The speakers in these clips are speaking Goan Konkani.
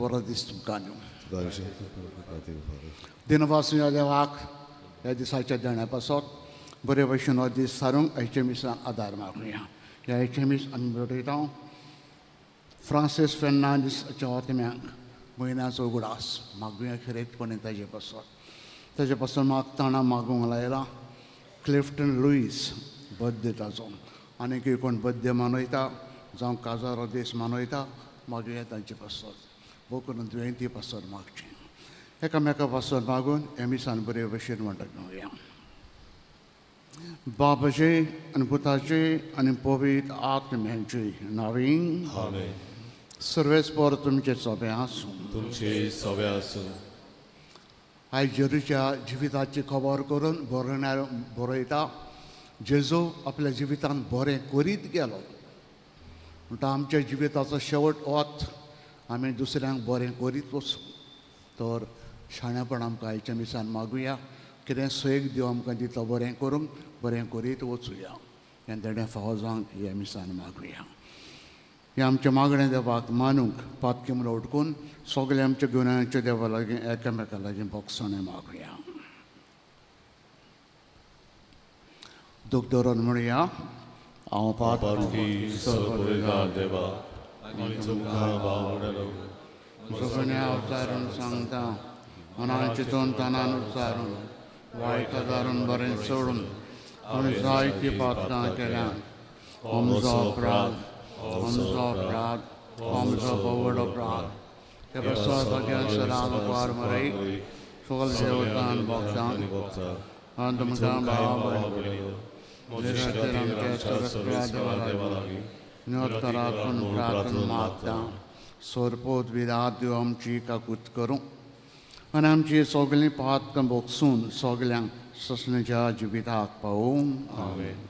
बरो दीस तुमकां दिवं. दिनवास देवाक ह्या दिसाच्या देण्या पासत बरे भशेन हो दीस सारूंक आयच्या मिसान आदार मागुया. ह्या आयच्या मीस आमी भेटयता फ्रांसीस फेर्नांडीसाच्या आत्म्यांक म्हयन्याचो उगडास मागुया खेरीतपणे ताजे पासत. ताजे पासून मागताना मागूंक लायला क्लिफ्टन लुईस बड्डे ताजो आनीक कोण बड्डे मनयता जावं काजारो दीस मनयता मागुया तांचे पासत. भोव करून दुयेंती पासत मागचें. एकामेका पासत मागून हे मिसान बरे भशेन म्हणटा घेवया. बाबाचे आनी पुताचे आनी पवित्र आत्म्याचे नांवी. आमेन. सर्वेस्पर तुमचे सोबे आसूं. तुमचे सवे आसूं. आयज जेजूच्या जिविताची खबर करून बरोवणार बरयता जेजू आपल्या जिवितान बरें करीत गेलो. म्हणटा आमच्या जिविताचो शेवट वत आमी दुसऱ्यांक बरें करीत वचूं. तर शाणेपण आमकां आयच्या मिसान मागुया. कितें सयक देव आमकां दिता बरें करूंक बरें करीत वचुया. हें देणें फावो जावंक ह्या मिसान मागुया. हें आमचें मागणें देवाक मानूंक पातकी म्हणून उठकून सगळें आमच्या गुन्यांच्या देवा लागीं एकामेका लागीं भोगसणें मागुया. दूख धरून म्हणया हांव पातकी सर्वपरिधार देवा आनी तुमकां भाव म्हणलो सगळ्या उच्चारून सांगता मनान चिंतून तनान उच्चारून वायट दारून बरें सोडून आमी जायतीं पात्रां केल्यात. आमचो अपराध, आमचो अपराध, आमचो भोवड अपराध. ते पासत सगळ्या सरान उपकार मरे सगळ देवतान भक्तांक आनी तुमकां भाव खातीर आमच्या सर्व देवा लागीं विनोद करात पूण प्रार्थना मागता. सोरपोत विरात देव आमची काकूत करूं आनी आमची सगळीं पातकां भोगसून सगल्यांक ससण्याच्या जिविताक पावूं. आमेन.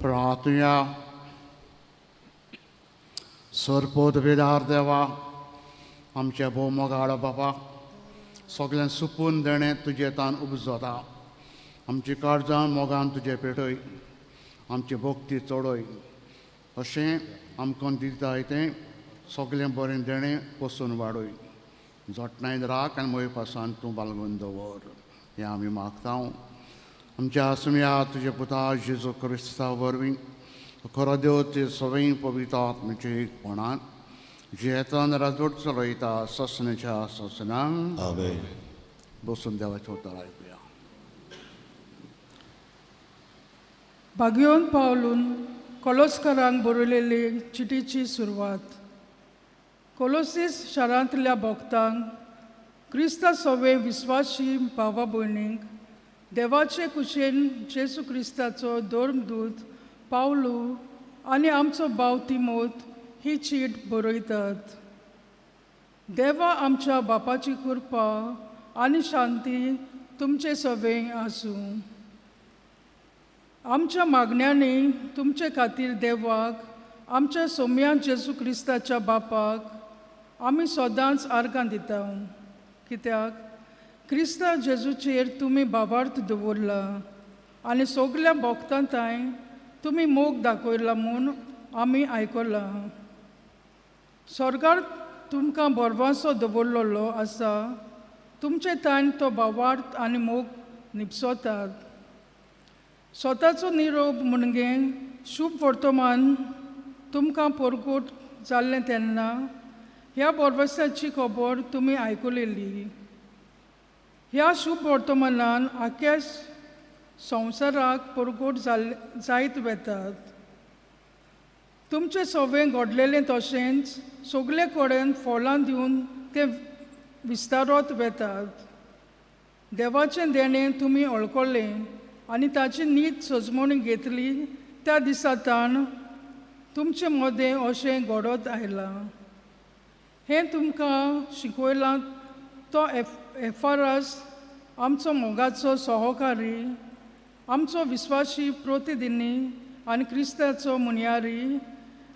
प्रार्थुया. सरपोत विदार देवा आमच्या भोव मोगाळ बापा सगळें सुपून देणें तुजें तान उपजता. आमची काळजां मोगान तुजें पेटय आमची भक्ती चडय अशें आमकां दिताय तें सगळें बरें देणें पोसून वाडय. जोटणायन राख आनी मोय पासान तूं बालगून दवर हें आमी मागता. आमच्या आसुया तुज्या पुता जेजू क्रिस्ता वरवीं खरो देव ते सवय पवित्र आत्म्याचे एकपणान जियेतान राजवट चलयता ससनेच्या ससनांक. आमेन. बसून देवाचें उतर आयकुया. भाग्योन पावलून कोलोस्करांक बरयलेली चिटीची सुरवात. कोलोसीस शारांतल्या भक्तांक क्रिस्ता सवे विस्वाशी भावा भयणींक देवाचे कुशेन जेजू क्रिस्ताचो धर्मदूत पावलू आनी आमचो भाव तिमोत ही चीट बरयतात. देवा आमच्या बापाची कृपा आनी शांती तुमचे सवे आसूं. आमच्या मागण्यांनी तुमचे खातीर देवाक आमच्या सोम्या जेजू क्रिस्ताच्या बापाक आमी सदांच आर्गां दिता. कित्याक क्रिस्ता जेजूचेर तुमी भावार्थ दवरला आनी सगल्या भक्तां तांय तुमी मोग दाखयला म्हूण आमी आयकलां. स्वर्गार तुमकां भरवंसो दवरलेलो आसा. तुमचे ताण तो भावार्थ आनी मोग निपसतात. स्वताचो निरोप म्हणगे शुभ वर्तमान तुमकां परगट जाल्लें तेन्ना ह्या भरवंसाची खबर तुमी आयकुलेली. ह्या शुभ वर्तमानान आख्या संवसाराक परगट जायत वेतात. तुमचें सगळें घडलेलें तशेंच सगळे कडेन फळां दिवन तें विस्तारत वेतात. देवाचें देणें तुमी वळखलें आनी ताची नीत सजमणी घेतली त्या दिसा ताण तुमचे मदें अशें घडत आयलां. हें तुमकां शिकयलां तो एफारस आमचो मोगाचो सहकारी, आमचो विस्वाशी प्रतिदिनी आनी क्रिस्ताचो मुनयारी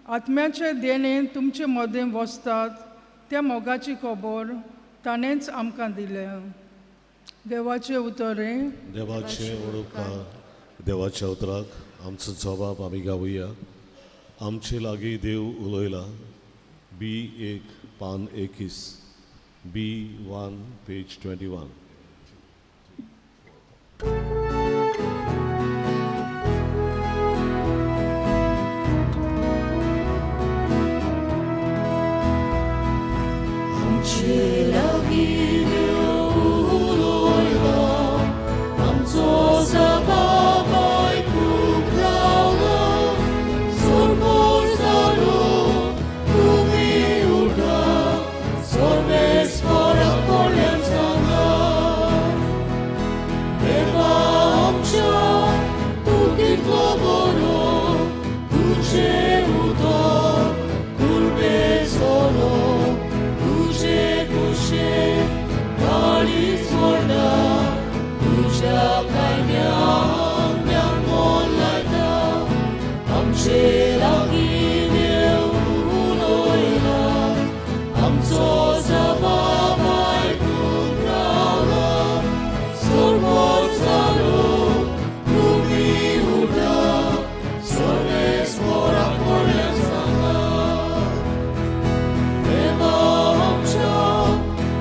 आत्म्याचें देणें तुमचे मदें वसतात त्या मोगाची खबर ताणेंच आमकां दिल्या. देवाचें उतर हें. देवाचें उडोवपाक देवाच्या उतराक आमचो जबाब आमी गावया. आमचे लागीं देव उलयला. बी 1 पान 21, बी 1 पेज 21. आमचे लागीं देव उलयला, आमचो जबाब आयकूंक रावला. सोरपोर जालो तुमी उठा, सर्वेस्पराक व्हडल्यान सांगा. देवा आमच्या तूं कितलो बरो, तुजें उतर कुर्बे सोलो, तुजे कुशेक काळीज मोडटा, तुज्या कायद्यांक मोल लायता. आमचे लागीं देव उलयला, आमचो जबाब आयकूंक रावला. सोरपोर जालो तुमी उठा, सर्वेस्पराक व्हडल्यान सांगा. देवा आमच्या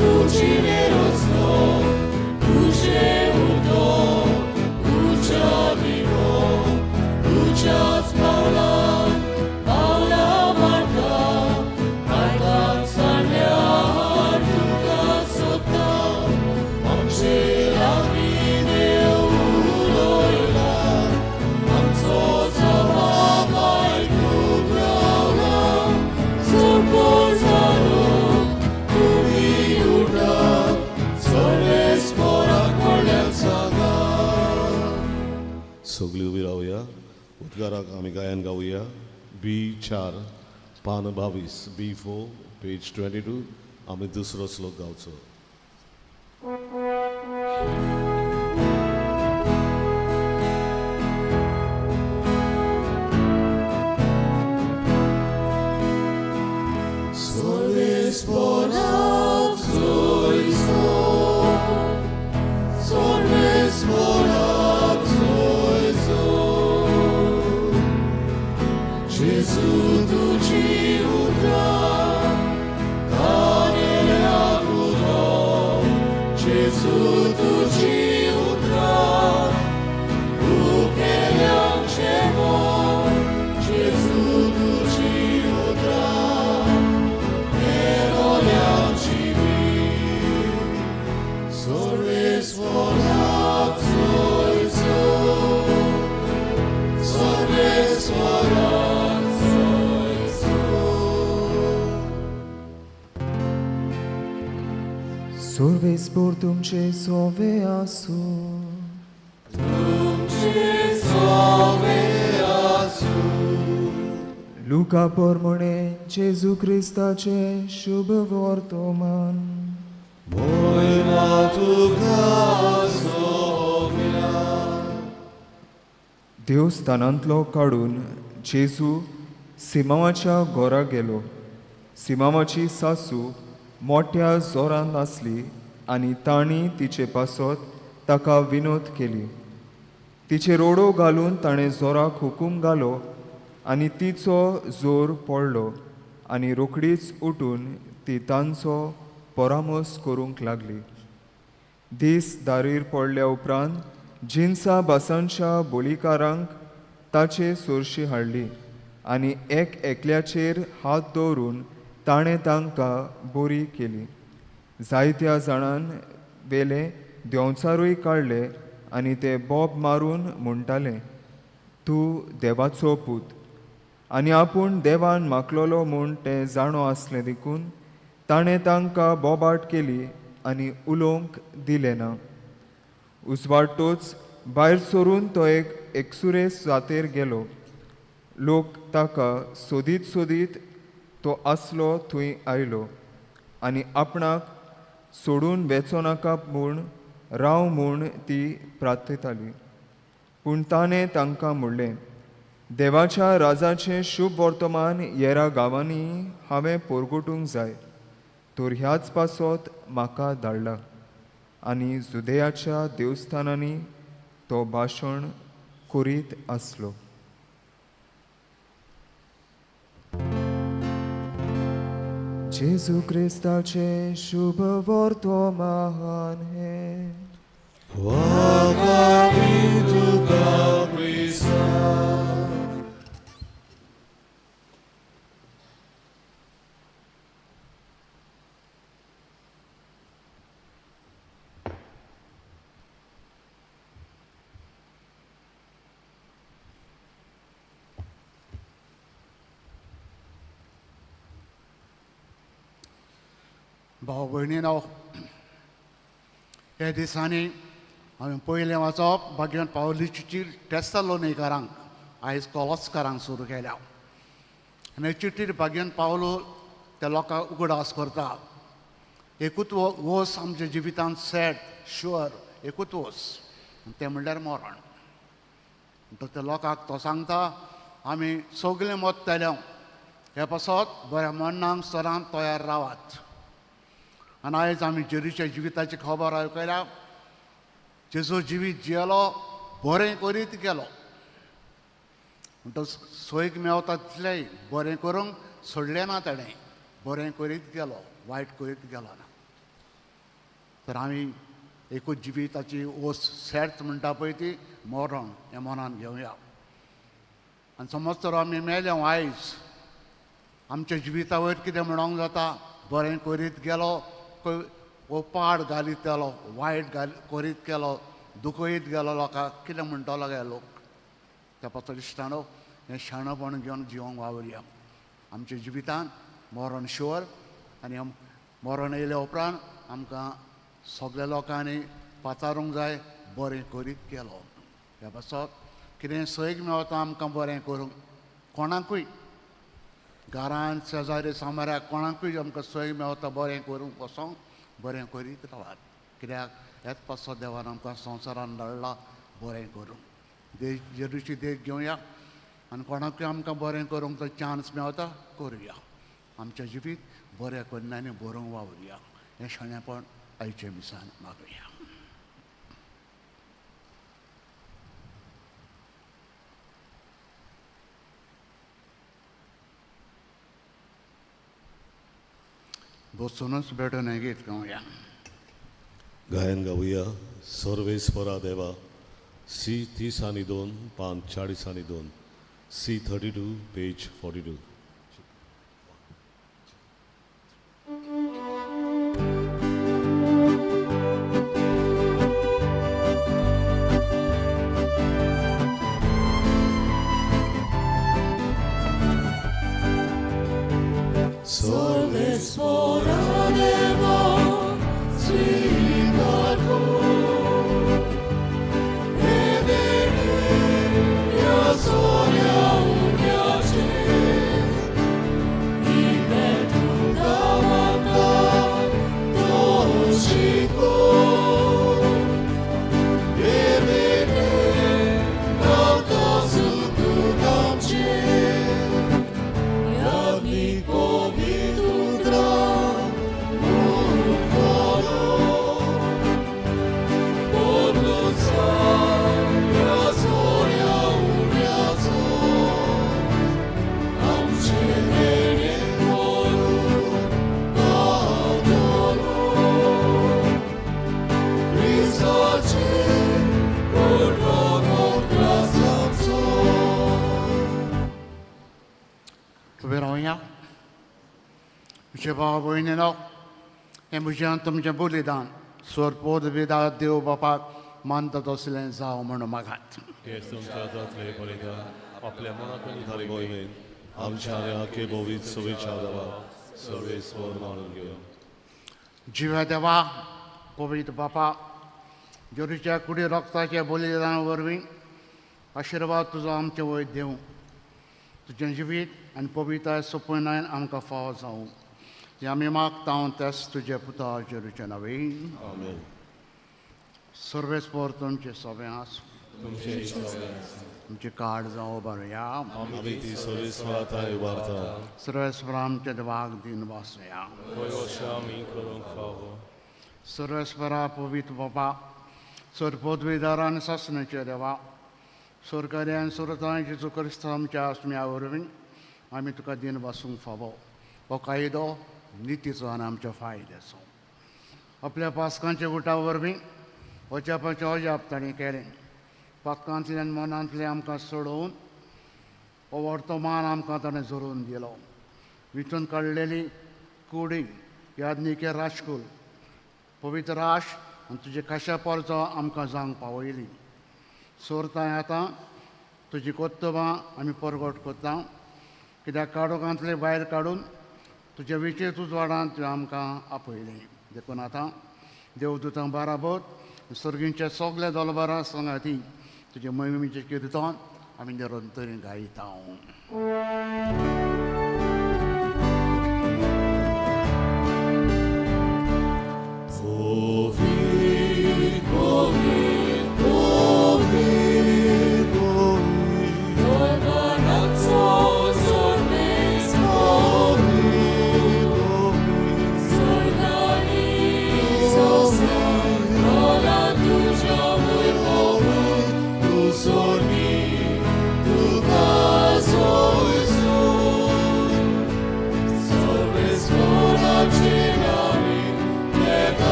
तुजी रचलो, तुजें उतर तुज्या दिवो, तुज्याच पावलान पावलां मारता, काळखांत सांडल्यार तुमकां सोदता. आमचे लागीं देव उलयला, आमचो जबाब आयकूंक रावला. सोरपोर जालो तुमी उठा, सर्वेस्पराक व्हडल्यान सांगा. सगळीं उबी रावया. उद्गाराक आमी गायन गावया. बी 4 पान 22, बी 4 पेज 22. आमी दुसरो श्लोक गावचो. सर्वेस्पराक सोयसो, सर्वेस्पराक सोयसो. जेजू तुजी उतरां कानेल्याक उरो, जेजू तुजी उतरां भुकेल्यांक जेवण, जेजू तुजी उतरां मेलोल्यांक जिवीत. सर्वेस्पराक सोयसो, सर्वेस्पराक सोयसो. सर्वेस्पोर तुमचे सोवे आसूं. तुमचे सोवे आसूं. लुका पोरमणे जेजू क्रिस्ताचे शुभ वर्तमान. मोयमा तुका सोम्या. देवस्थानांतलो काडून जेजू सिमांवाच्या घरा गेलो. सिमांवाची सासू मोठ्या जोरान आसली आनी तांणी तिचे पासत ताका विनोद केली. तिचेर ओडो घालून ताणें जोराक हुकूम घालो आनी तिचो जोर पडलो आनी रोखडीच उठून ती तांचो परामर्स करूंक लागली. दीस दारीर पडल्या उपरांत जिन्सा बासांच्या बोलीकारांक ताचे सोरशी हाडली आनी एक एकल्याचेर हात दवरून ताणें तांकां बरी केली. जायत्या जाणां वेले देंवचारूय काडले आनी ते बोब मारून म्हणटाले, तूं देवाचो पूत. आनी आपूण देवान मागलोलो म्हूण ते जाणो आसलें देखून ताणें तांकां बोबाट केली आनी उलोवंक दिलें ना. उजवाडटोच भायर सरून तो एक एकसुरे जातेर गेलो. लोक ताका सोदीत सोदीत तो आसलो थंय आयलो आनी आपणाक सोडून वेचो नाका म्हूण राव म्हूण ती प्रार्थयताली. पूण ताणें तांकां म्हणलें, देवाच्या राजाचें शुभ वर्तमान येरा गांवांनी हांवें पोरगोटूंक जाय, तर ह्याच पासत म्हाका धाडला. आनी जुदेयाच्या देवस्थानांनी तो भाशण करीत आसलो. जेजू क्रिस्ताचें शुभ वर्तमान हें. भाव भयणीनो, हे दिसांनी हांवें पयलें वाचप भाग्यान पावलीची चीट टेस्तालोनीकारांक आयज कोलोस्कारांक सुरू केल्या. आनी हे चिटीर भाग्यान पावलो त्या लोकांक उगडास करता, एकूच वोस आमच्या जिवितांत सॅट शुअर एकूच वोस, तें म्हणल्यार मरण. म्हणटकच त्या लोकांक तो सांगता, आमी सगलें मत्तले हे पासत बऱ्या मरणांक सरांत तयार रावात. आनी आयज आमी जेरूच्या जिविताची खबर आयकल्या. जेजू जिवीत जियेलो, बरें करीत गेलो. म्हणटकच सोयीक मेवता तितलेंय बरें करूंक सोडलें ना ताणें, बरें करीत गेलो, वायट करीत गेलो ना. तर आमी एकूच जिविताची ओस सेर्त म्हणटा पळय ती मरण हें मनान घेवया. आनी समज तर आमी मेले आयज आमच्या जिविता वयर कितें म्हणोंक जाता, बरें करीत गेलो, वो पाड घालीत गेलो, वायट घाल करीत गेलो, दुखयत गेलो लोकांक, कितें म्हणटलो काय लोक? त्या पासत इश्टानो हें शाणपण घेवन जिवंक वावुरया. आमच्या जिवितांत मरण शुअर, आनी मरण येयल्या उपरांत आमकां सगल्या लोकांनी पाचारूंक जाय बरें करीत गेलो. ह्या पासत कितें सैग मेवता आमकां बरें करूंक, कोणाकूय घरान शेजारी सामाऱ्याक कोणाकूय आमकां सोय मेवता बरें करूंक वचोंक बरें करीत रावात. कित्याक ह्याच पासत देवान आमकां संवसारान धाडला बरें करूंक. देश जेरूची देख घेवया आनी कोणाकूय आमकां बरें करूंक तो चान्स मेवता करुया. आमचें जिवीत बऱ्या करण्यांनी बरोवंक वावरुया. हें शाणेपण आयचे मिसान मागुया. बसूनच भेटून हें गीत गावया. गायन गावया सर्वेस्परा देवा, सी 30 आनी 2 पान 40 आनी 2, सी 32 पेज 42. उबे रावया. म्हजे भाव भयणीनो, हें म्हजें तुमचें बलिदान सोरपोद विदा देव बापाक मानता तसलें जावं म्हूण मागात. आपल्या मनाक मोहिमेन आमच्या आनी आखे भोवीत शुभेच्छा देवा सर्वेस्वर मानून घेवन. जिव्या देवा पवित्र बापा, जेरूच्या कुडी रक्ताच्या बलिदाना वरवीं आशिर्वाद तुजो आमचे वयर दिवं. तुजें जिवीत आनी पवित्र सोंपयनान आमकां फावो जावं. हें आमी मागता तेच तुजे पुता जेरूच्या नांवान. आमेन. सर्वेस्पर तुमचें सगळें आसूं. तुमचें कार्ड जावं बरोया. आमी ती सर्वेस्वरा थंय उबारता. सर्वेस्पर आमच्या देवाक दिन वासया. सर्वेस्परा पवित्र बाबा, सरपोदवेदार आनी सासणाचे देवा, सरकारी आनी सुरतां जेजू क्रिस्त आमच्या आसम्या वरवीं आमी तुका दिन वासूंक फावो. हो कायदो नितीचो आनी आमच्या फायद्याचो. आपल्या पास्कांच्या गुटा वरवीं अजापाचें अजाप ताणें केलें. पातकांतल्यान मनांतलें आमकां सोडोवन हो वर्तमान आमकां ताणें जोडून दिलो. विंचून काडलेली कुडी यादनिके राजकूल पवित्र राश आनी तुजे खाशा परचो आमकां जावंक पावयली. सोरतां आतां तुजी कर्तव्यां आमी परगट करता, कित्याक काडोकांतले भायर काडून तुज्या विचेर उजवाडांत तुवें आमकां आपयलें. देखून आतां देवदूतां बाराबर सर्गींच्या सगल्या दलबारा सांगाती तुजे मोहिमेचें किर्तन आमी निरंतर गायता.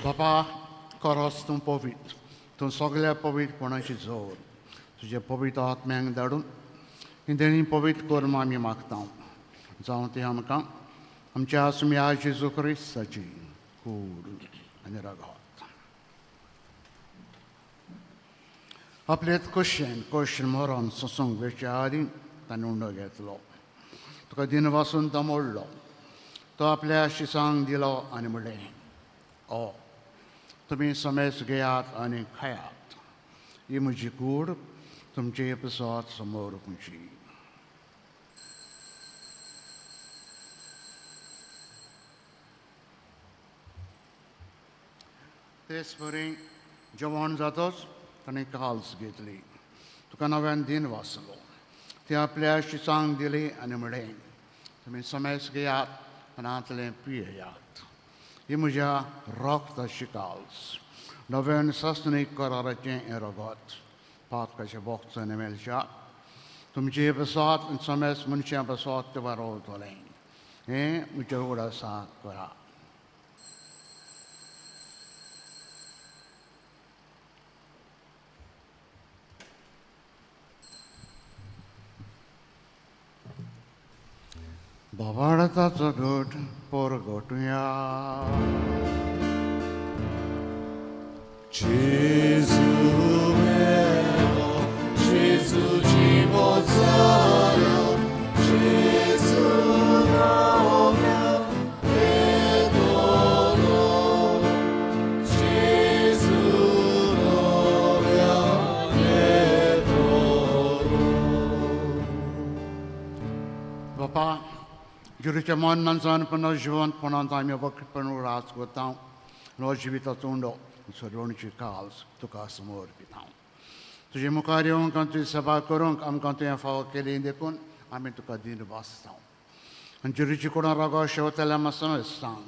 बापा, खरोच तूं पवित्र, तूं सगल्या पवित्रपणाची जोर. तुजे पवित्र आत्म्यांक धाडून ही देणी पवित्र कर म्हूण आमी मागता. जावं ती आमकां आमच्या आसम्या जेजू क्रिस्ताची कूड आनी रगत. आपलेच कशेन कशेन मरण सोसूंक वेच्या आदीं ताणें उंडो घेतलो. तुका दिन वासून तो मोडलो. तो आपल्या शिसांक दिलो आनी म्हणलें, ओ तुमी समेज घेयात आनी खायात. ही म्हजी कूड तुमचे प्रसाद समोर तुमची. तेच परी जेवण जातच ताणें काल्स घेतली. तुका नव्यान दिन वाचलो. ती आपल्या शिसांक दिली आनी म्हणलें, तुमी समेज घेयात आनी हांतलें पियेयात. ही म्हज्या रक्ताची काल्स, नव्यान सासणीक कराराचें हें रगत, पातकाचें बोगचें मेळच्या तुमचे प्रसाद आनी समेज मनशां प्रसाद ते बरोवतलें. हें म्हज्या उगडासाक करा. बाबाडाचो घट परगटुया. Gesù mio, Gesù cimozzano, Gesù nome edono, Gesù nome edono. बापा, जेरूच्या मरणान पुनः जिवंतपणांत आमी बकपण उडास करता. नो जिविताचो उंडो सदवणची काल्स तुका समोर दिता. तुजे मुखार येवंक आनी तुजी सेवा करूंक आमकां तुवें फावो केली देखून आमी तुका दिन वाचता. आनी जेरूची कोणा रागो शेवतल्या मातसो सांग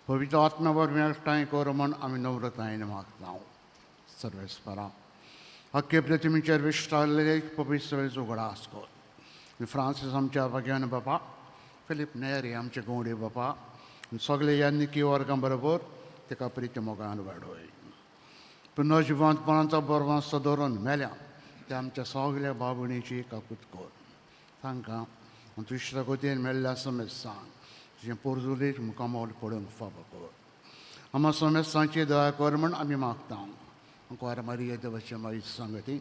पवित्र आत्म्या वरवीं एकठांय कर म्हूण आमी नम्रतायेन मागता. सर्वेस्परा, हक्के प्रतिमेचेर विश्टालेले पवित्र उगडास कर. फ्रांसीस आमच्या भाग्यान बापा, फिलीप नेरी आमचे गवंडी बापा, सगळे ह्या निकी वर्गां बरोबर ताका प्रिती मोगान वाडोय. पुनर्जिवंतपणाचो बरवांसो दवरून मेल्या त्या आमच्या सगल्या बाबणीची काकूत कर. तांकां तुज्या गोतीन मेळ्ळ्या समेस्तांक तुजें पोरजुलीत मुखामोल पडूंक फावो कर. आमा समेस्तांची दया कर म्हूण आमी मागता. कुंवार मारिया देवाचे माई सांगती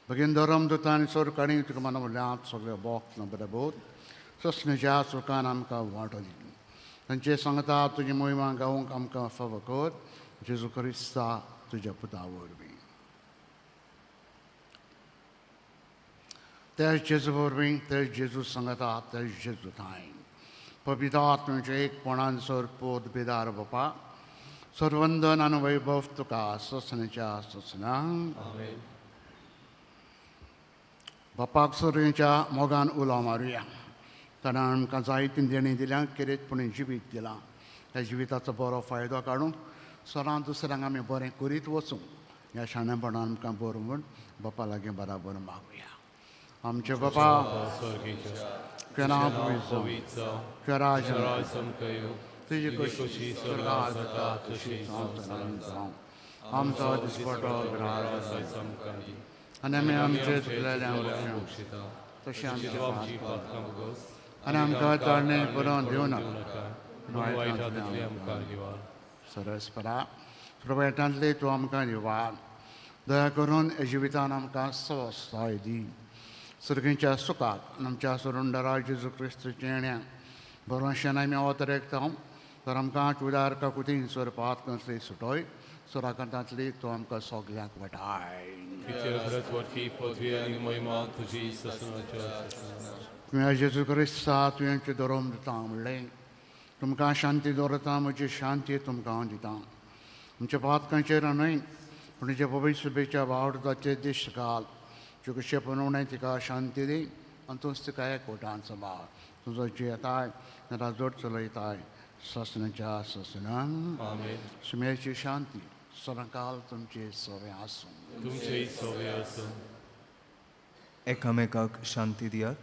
भगीन धरम दुता आनी सोरकाणी तुका मनवल्यांत सगळे बोक बरोबर ससनेच्या सुखान आमकां वांटो दी. तांचे सांगता तुजी मोहिमा गावंक आमकां फावो कर. जेजू क्रिस्ता तुज्या पुता वरवीं. त्याच जेजू वरवीं, त्याच जेजू सांगता, त्याच जेजू थांय पवित्र आत्म्याच्या एकपणान सर पोत बिदार बापा सर्वंदन आनी वैभव तुका ससनेच्या ससना. बापाक सोरयेच्या मोगान उलो मारुया. ताणें आमकां जायतीं देणीं दिल्या, किरेतपणी जिवीत दिलां. ह्या जिविताचो बरो फायदो काडूंक सदां दुसऱ्यांक आमी बरें करीत वचूं. ह्या शाणेपणान आमकां बरो म्हूण बापा लागीं बराबर मागुया. आमचे बापा तुजें नांव पवित्र जावं, तुजें राज्य तुजी खोशी स्वर्गात जाता तशी संवसारांत जावं. आमचो दिसपटो ग्रास आनी आमी आमचे चुकलेल्यांक बक्षिता तशें आमचे पातकां आनी आमकां ताळणे बरोवन दिवं नाका, सरसपरा प्रभातांतले तूं आमकां निवार. दया करून जिवितान आमकां स्वस्थाय दी. सर्गीच्या सुखाक आमच्या सुरुंडरा जेजू क्रिस्तूचें येण्या भरवंशान आमी अवतरेकता तर आमकां उदार काकुतीन स्वरपात कसली सुटोय सुराकांतांतली तूं आमकां सगल्यांक वटाय. तुवें जेजू क्रिस्ता तुवें धरोम दिता म्हणलें तुमकां शांती दवरता, म्हजी शांती तुमकां हांव दिता. आमच्या पातकांचेर न्हय पूण तुज्या पवित्र सभेच्या वावडताचे दिश्ट घाल. तुका पुनवणें तिका शांती दी आनी तूंच तिका एकवटान सांबाळ. तुजो जियेताय राजवट चलयताय ससनाच्या ससनान. सुमेची शांती सदांकाल तुमचे सवे आसूं. तुमचे सवे आसूं. एकामेकाक शांती दियात.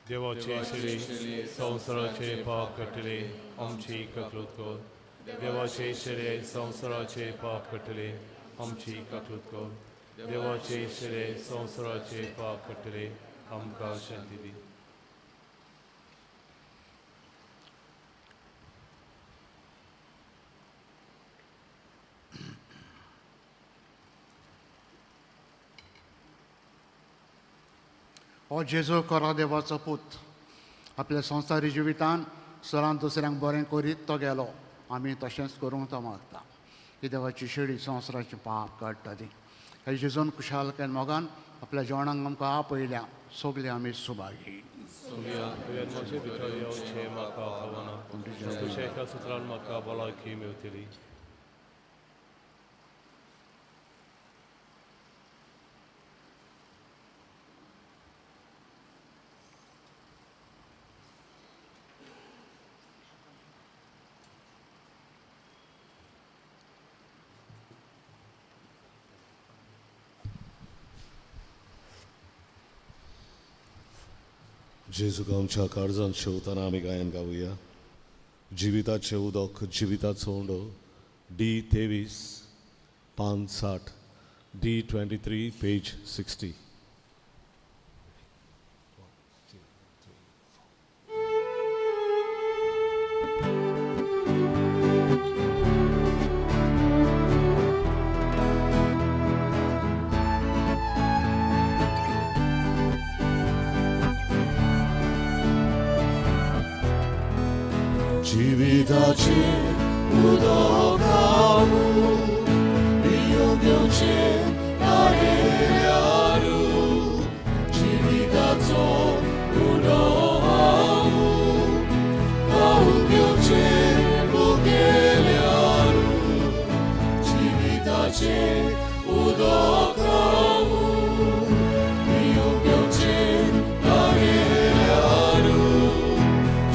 देवाचे शिरे संवसाराचे पाप काडटले आमची काकूत कर. देवाचे शिरे संवसाराचे पाप काडटले आमची काकूत कर. देवाचे शिरे संवसाराचे पाप काडटले आमकां शांती दी. हो जेजू खरो देवाचो पूत आपल्या संवसारी जिवितान सरान दुसऱ्यांक बरें करीत तो गेलो. आमी तशेंच करूंक तो मागता. ही देवाची शेळी संवसाराचें पाप काडटा ती. ह्या जेजून खुशालकायेन मोगान आपल्या जेवणाक आमकां आपयल्या. सगळे आमी सुभागी. म्हजे भितर येवचें म्हाका फावना, तुज्या एका सुत्रान म्हाका भलायकी मेवतली. जेजूक आमच्या काळजांत शेवतना आमी गायन गावया. जिविताचें उदक जिविताचो उंडो डी 23 पान 60 डी 23 पेज 60. जिविताचे उदक हांव पिवंक घेवचें नागेल्यारू. जिविताचो उदक हांव खावंक घेवचें भुकेल्यारू. जिविताचे उदक हांव पिवंक घेवचें नागेल्यारू.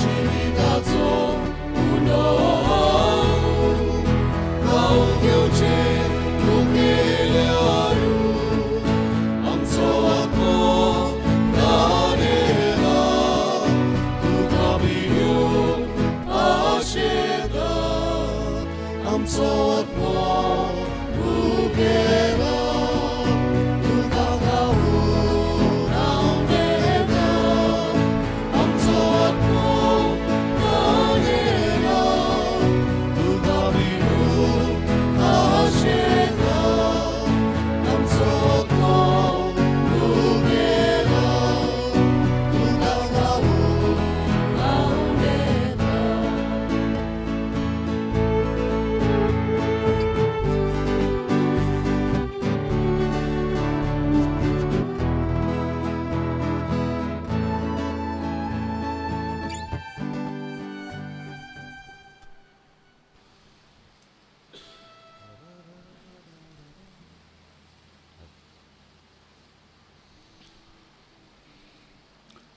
जिविताचो उदक हांव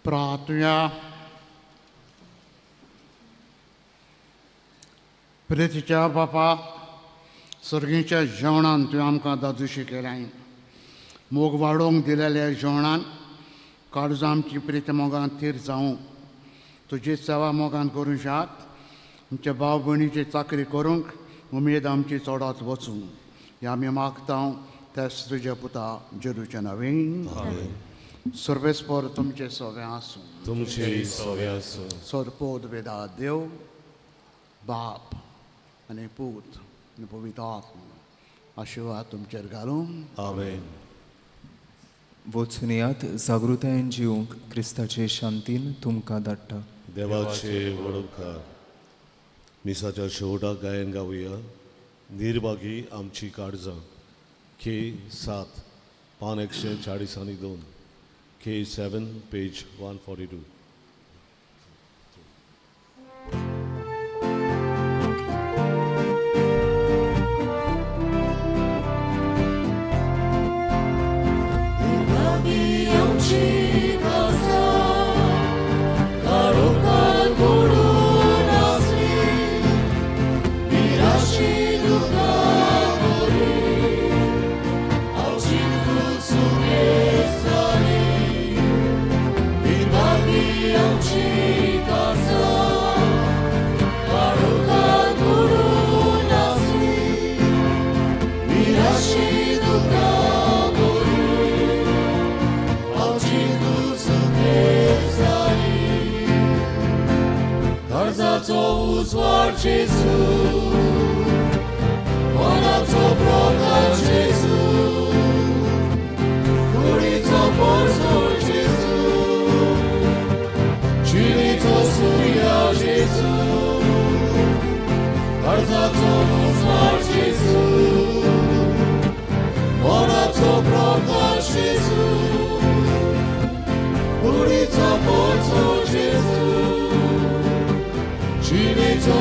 प्रार्थुया. प्रितीच्या बापा, सर्गीच्या जेवणान तुवें आमकां दादूशी केल्याय. मोग वाडोवंक दिलेल्या जेवणान काळजां आमची प्रिती मोगान थीर जावं. तुजी सेवा मोगान करूं शाक आमच्या भाव भयणीची चाकरी करूंक उमेद आमची चडत वचूं. हे आमी मागता तेच तुज्या पुता जेरूच्या नवीन. सर्वेस्पर तुमचे सगळें आसूं. तुमचे सवे आसूं. सरपोद वेदा देव बाप आनी पूत आनी पवित्र आत्मा आशिर्वाद तुमचेर घालूं. आमेन. वचून येयात जागृतायेन जिवंक. क्रिस्ताचे शांतीन तुमकां धाडटा. देवाचे व्हड उपकार. मिसाच्या शेवटाक गायन गावया निर्भागी आमची काळजां, के 7, पान 142, के 7, पेज 142. काळजाचो उजवाड जेजू, मनाचो प्रकाश जेजू, कुडीचो पोरजोड जेजू, जिणेचो सुर्या जेजू. काळजाचो उजवाड जेजू, मनाचो प्रकाश जेजू, कुडीचो पोरजोड जेजू, जिणेचो